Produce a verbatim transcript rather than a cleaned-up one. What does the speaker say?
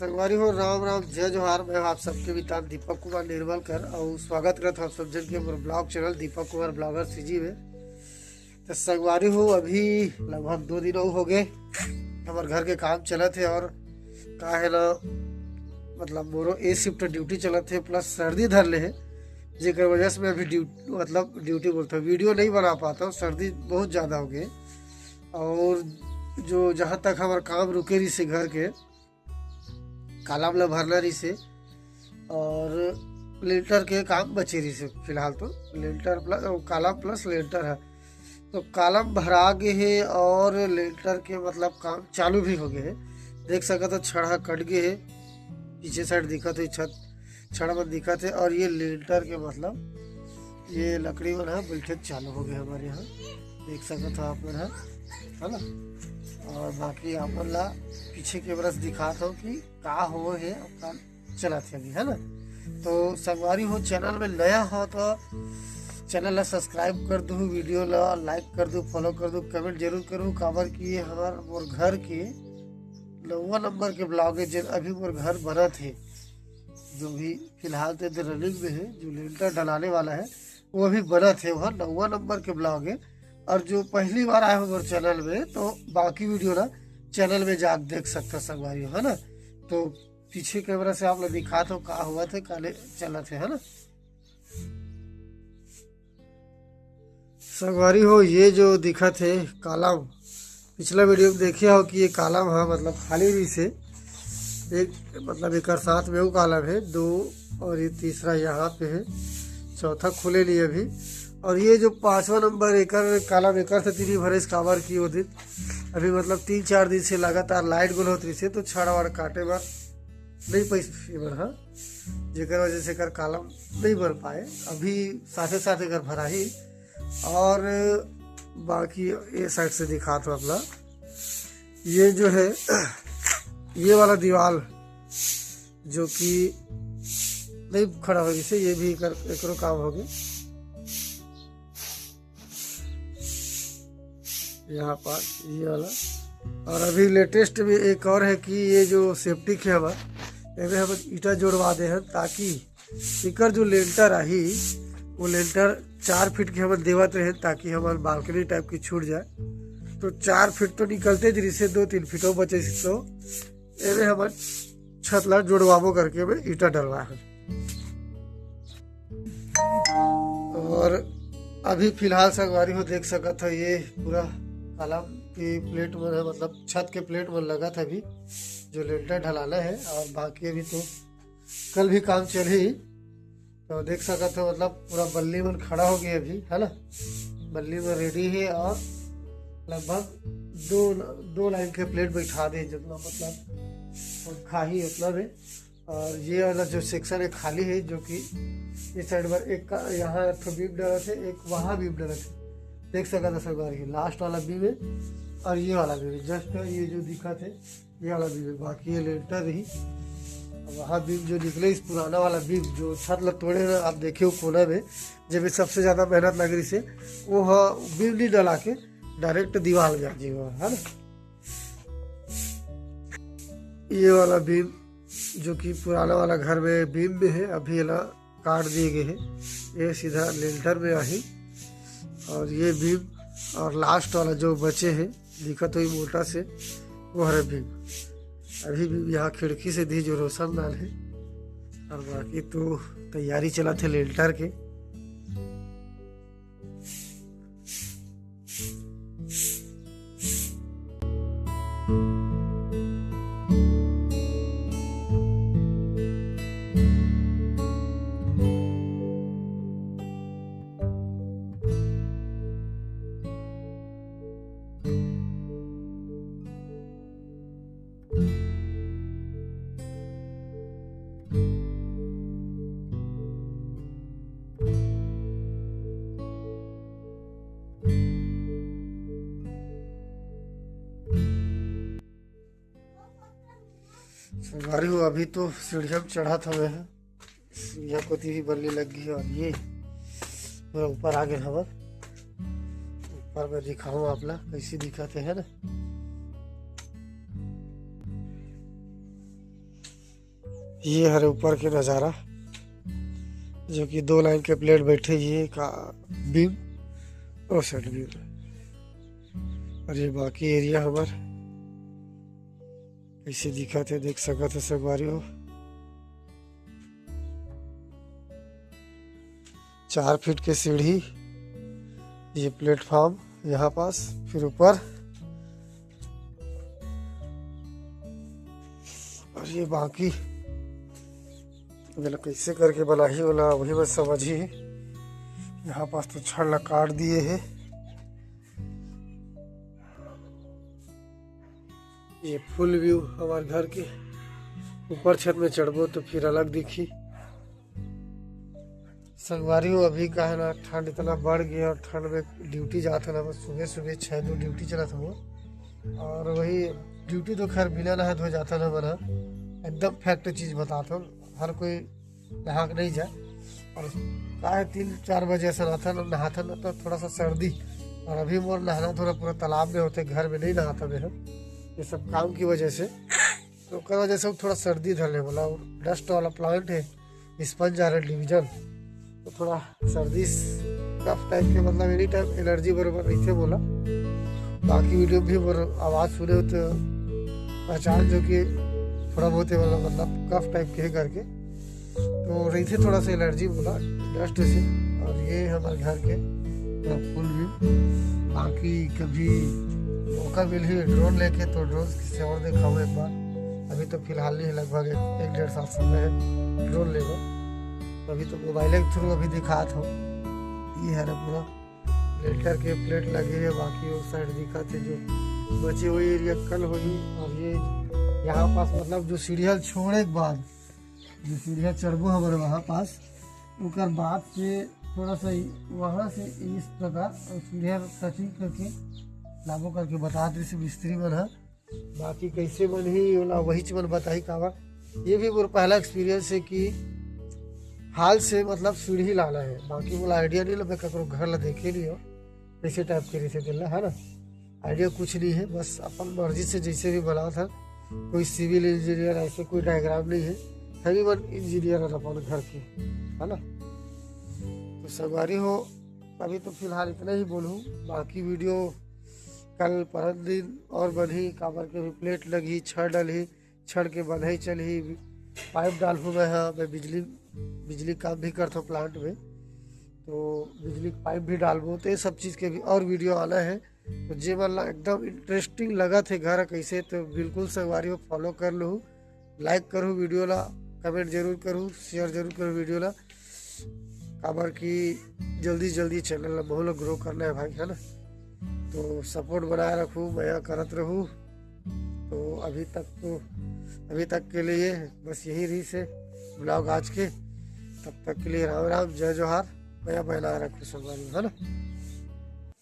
संगवारी हो, राम राम, जय जोहार। मैं आप सबके मितान दीपक कुमार निर्मलकर अउ स्वागत करत हव आप सब झन के मोर blog channel Deepak Kumar blogger CG में। तो संगवारी हो, अभी लगभग दो दिन अउ हो गए, हमर घर के काम चलत हे अउ का हे ना, मतलब मोरो ए shift duty चलत हे plus सर्दी धर ले हे, जेकर वजह से मैं अभी ड्यूटी, मतलब duty बोलत हव, video नहीं बना पात हव, सर्दी बहुत ज़्यादा हो गए। अउ जो जहाँ तक हमर काम रुके रहिसे घर के, column ला भरना रहिसे अउ lintel के काम बचे रहिसे। फिलहाल तो lintel plus, column plus lintel हे, तो column भरा गे हे अउ lintel के मतलब काम चालू भी हो गए हे। देख सकत हो छड़ ह कट गए हे, पीछे side दिखत हे छत, छड़ मन दिखत हे अउ ये lintel के मतलब ये लकड़ी मन ह बैठे चालू हो गए हमारे यहाँ, देख सकत हो आप मन ह, है ना। अउ बाकी आप मन ला पीछे camera से दिखात हव कि का हो हे अउ का चलत हे अभी, है ना। तो संगवारी हो, channel में नया हो तो channel ला subscribe कर दू, video ला like कर दू, follow कर दू, comment जरूर करू, काबर कि ये हमार मोर घर के नौवा नंबर के blog हे, जेन अभी मोर घर बनत हे, जो भी फिलहाल तो इधर running में हे, जो lintel डलाने वाला हे, वो अभी बनत हे, वह नौवा नंबर के blog हे। अउ जो पहली बार आए हो मोर channel में, तो बाकी video ला channel में जाके देख सकत हो संगवारी हो, है ना। तो पीछे camera से आप ला दिखात हव का होवत हे, काले चलत हे, है ना। संगवारी हो, ये जो दिखत हे column, पिछला video में देखे हव कि ये column ह मतलब खाली रहिसे, एक मतलब एकर साथ में वो column हे, दो, अउ ये तीसरा यहाँ पे हे, चौथा खुले नहीं अभी। अउ ये जो पांचवा नंबर एकर column एकर से तीन ही भरे, काबर कि वो दिन अभी मतलब तीन चार दिन से लगातार light गोल होत रहिसे, तो छड़ वड़ काटे बर नहीं पैस एमन ह, जेकर वजह से एकर column नहीं बन पाए। अभी साथे साथ एकर भराही। अउ बाकी ये side से दिखात हव आप ला, ये जो हे ये वाला दीवाल जो कि नहीं खड़ा हो रहिसे, ये भी एकर, एकरो काम हो गए। यहाँ पर ये वाला। अउ अभी latest में एक अउ हे कि ये जो septic हे हमार, एमे हम ईटा जोड़वा दे हन, ताकि एकर जो lintel आही, वो lintel चार फीट के हमन देवत रहे, ताकि हमार balcony type की छूट जाए। तो चार फीट तो निकलते ज रहिसे, दो तीन फीट अउ बचे, तो एमे हमन छत ला जोड़वाबो करके एमे ईटा डलवा हन। अउ अभी फिलहाल संगवारी हो, देख सकत हो, ये पूरा column के plate मन हे, मतलब छत के plate मन लगत हे अभी, जो lintel ढलाना हे। अउ बाकी अभी तो कल भी काम चलही। तो देख सकत हो, मतलब पूरा बल्ली मन खड़ा हो गए अभी, है ना। बल्ली मन ready हे अउ लगभग दो, दो line के plate बैठा दे, जितना मतलब खाही उतना में। अउ ये वाला जो section हे खाली हे, जो कि इस side बर एक का, यहाँ एक ठो beam डलत हे, एक वहाँ beam डलत हे। देख सकत हो संगवारी, last वाला beam हे अउ ये वाला beam हे, just ये जो दिखत हे ये वाला beam हे, बाकी ये lintel रही। अब वहाँ beam जो निकले, इस पुराना वाला beam जो छत ला तोड़े ना, आप देखे हो कोना में, जेमे सबसे ज्यादा मेहनत लग रहिसे, वो ह beam नहीं डला के direct दीवाल में आ जाए, है ना। ये वाला beam जो कि पुराना वाला घर में beam में हे, अभी एला काट दिए गए हे, ये सीधा lintel में आही। अउ ये beam अउ last वाला जो बचे हे, दिखत होही मोटा से, वो हरे beam। अभी भी यहाँ खिड़की से दी जो रोशनदान हे, अउ बाकी तो तैयारी चलत हे lintel के। संगवारी हो, अभी तो सीढ़िया में चढ़त हवे हे, सीढ़िया कोती भी बल्ली लग गई हे अउ ये पूरा ऊपर आ गए हवन। ऊपर में दिखाऊँ आप ला, कैसे दिखत हे, है ना। ये हरे ऊपर के नज़ारा, जो कि दो लाइन के प्लेट बैठे, ये का बीम और सेट बीम। और ये बाकी एरिया हमर कैसे दिखत हे, देख सकत हे संगवारी हो। चार फीट के सीढ़ी, ये प्लेटफॉर्म यहाँ पास, फिर ऊपर, और ये बाकी जेला कैसे करके बनाही, ओला वही बस समझही। यहाँ पास तो छड़ ला काट दिए हे। ये फुल व्यू हमार घर के। ऊपर छत में चढ़बो तो फिर अलग दिखी। संगवारी हो, अभी का है ना, ठंड इतना बढ़ गया और ठंड में ड्यूटी जात है ना, बस सुबह सुबह छः दो ड्यूटी चलत हो। और वही ड्यूटी तो खैर बिना नहा धोए जाता ना बना, एकदम फैक्ट चीज़ बताता हूँ। हर कोई नहा के नहीं जाए। और का है, तीन चार बजे ऐसा नहाता ना, नहाता ना तो थोड़ा सा सर्दी। और अभी मोर नहाना थोड़ा पूरा तालाब में होते, घर में नहीं नहाता मैं हम, ये सब काम की वजह से। तो ओकर वजह से थोड़ा सर्दी धर ले बोला। और डस्ट वाला प्लांट है, स्पंज आर डिवीजन, तो थोड़ा सर्दी कफ टाइप के, मतलब एनी टाइम एलर्जी बरोबर रहिथे बोला। बाकी वीडियो भी मोर आवाज़ सुने हो तो पहचान जो कि थोड़ा बहुत ये वाला मतलब कफ टाइप के करके तो रहिथे थोड़ा सा एलर्जी बोला डस्ट से। और ये हमारे घर के पूरा फुल व्यू। बाकी कभी मौका मिलही ड्रोन लेके तो ड्रोन से और दिखाऊँ एक बार। अभी तो फिलहाल नहीं है, लगभग एक, एक डेढ़ साल समय है ड्रोन लेबो। अभी तो मोबाइल के थ्रू अभी दिखात हो। ये हरे पूरा प्लेटर के प्लेट लगे है, बाकी वो साइड दिखत है जो बचे हुए एरिया कल होही। और ये यहाँ पास मतलब जो सीढ़िया छोड़े के बाद जो सीढ़िया चढ़बो हमारे वहाँ पास, ओकर बाद से थोड़ा सा वहाँ से इस प्रकार और सीढ़िया टचिंग करके लाबो करके बतात रहिस मिस्त्री मन ह। बाकी कैसे बनही ओला वहीच मन बताही काबर। ये भी मोर पहला एक्सपीरियंस है कि हाल से मतलब सीढ़ी लाना है, बाकी मोला आइडिया नहीं ला, मैं ककरो घर ला देखे नहीं हो कैसे टाइप के रहिथे तेला, है ना। आइडिया कुछ नहीं है, बस अपन मर्जी से जैसे भी बनात हन। कोई सिविल इंजीनियर ऐसे कोई डायग्राम नहीं है, सभी मन इंजीनियर है अपन घर के, है ना। तो संगवारी हो, अभी तो फिलहाल इतना ही बोलूँ, बाकी वीडियो कल परन दिन और बनही, काबर के अभी प्लेट लगही, छड़ डलही, छड़ के बंधई चलही, पाइप डालहूँ मैं ह, मैं बिजली, बिजली काम भी करथों प्लांट में, तो बिजली के पाइप भी डालबो, तो ये सब चीज़ के भी और वीडियो आना है। तो जे मन ला एकदम इंटरेस्टिंग लगत है घर कैसे, तो बिल्कुल संगवारी हो फॉलो कर लहू, लाइक करहू वीडियो ला, कमेंट जरूर करहू, शेयर जरूर करहू वीडियो ला, काबर कि जल्दी जल्दी चैनल ला बहुत लोग ग्रो करना है भाई, है ना। तो सपोर्ट बनाए रखू, मया करत रहू। तो अभी तक तो, अभी तक के लिए बस यही रहिस हे ब्लॉग आज के। तब तक के लिए राम राम, जय जोहार, मया बनाए रखू संगवारी, है ना।